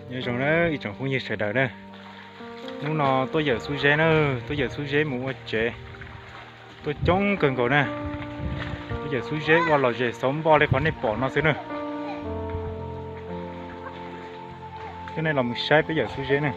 Nyob zoo na ib tsoom phooj ywg sawv daws na, hnub no tuaj yawm Xub Zeb na, tuaj yawm Xub Zeb mus ua tsev, tuaj coob kawg nkaus na. Tuaj yawm Xub Zeb ua los zem xauv npoj li qhov nej pom no xwb na. Coj nej los mus saib peb yawm Xub Zeb na.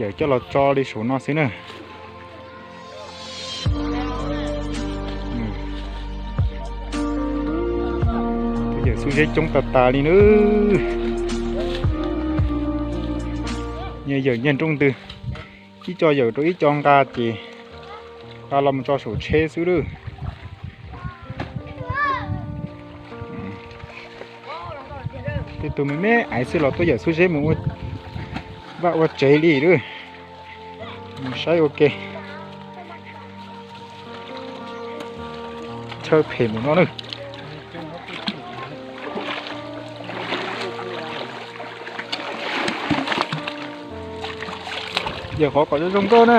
Yawm coj los tso li saum no xwb na. Yawm Xub Zeb coob tas tas li na. Nyias yawm nyias nrooj ntws, ib co yawm rau ib co nqa ces nqa los mus tso saum tsheb xwb lawm. Tej tug me me aiv xwb los tuaj yawm Xub Zeb mus ua vaj ua tsev li lawm. Mus saib ua ke. Chaw phem mus no na. Yawm qhov kom zoo zoo nkauj na.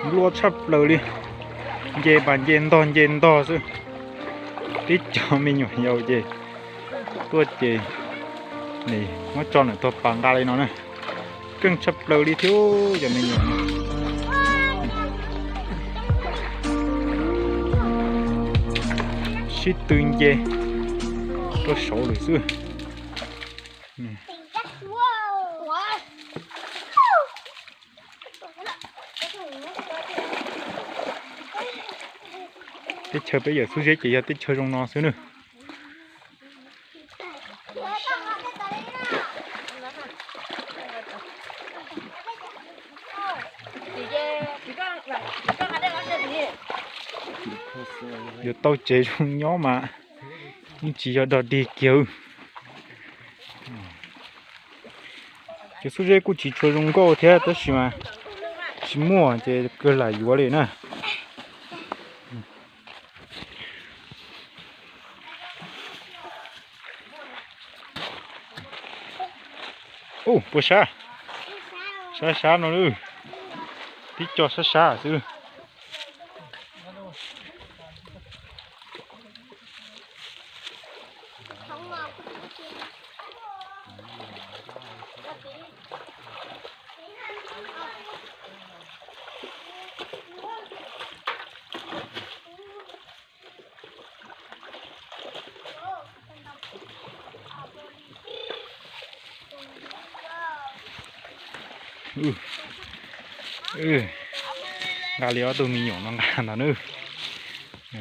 Nplua tshaj plaws li, nce pas nce ntog nce ntog xwb. Tib co me nyuam yaus ces tuaj ces nws muab tso ntawm tog pas nqa li no na. Keej tshaj plaws li thiab cov me nyuam. Sib tw nce rau saud lawm xwb. Teb chaws peb yawm Xub Zeb ces yog teb chaws zoo no xwb na. Yuav tau tsev zoo nyob mas yeej tsis yog dog dig kiag. Cov Xub Zeb kuj tsis tshua zoo nkauj thiab tab sis mas tsis muaj ces kawg lam yuav li na. Ub, puas sab? Sab sab no lawm. Tib co sab sab xwb. Nqa li ob tug me nyuam no nqa ntawd na.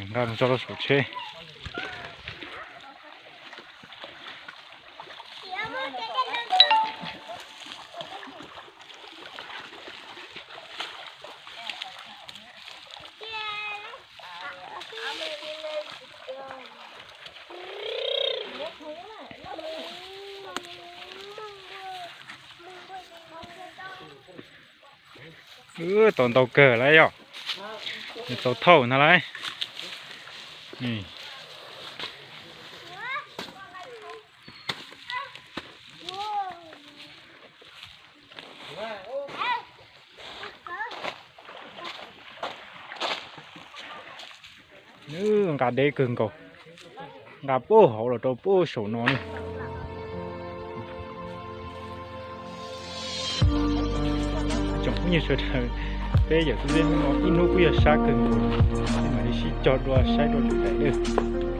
Nqa mus tso rau saum tsheb. Tau ntau kawg lawm yog, tau thauj ntag lauj. Nqa deb kawg nkaus, nqa puag hauv los rau puag saum no ne. Tsoom phooj ywg sawv daws, peb yawm Xub Zeb hnub no ib hnub kuj yog sab kawg nkaus, peb mam li sib cog dua saib dua lwm daim lawm.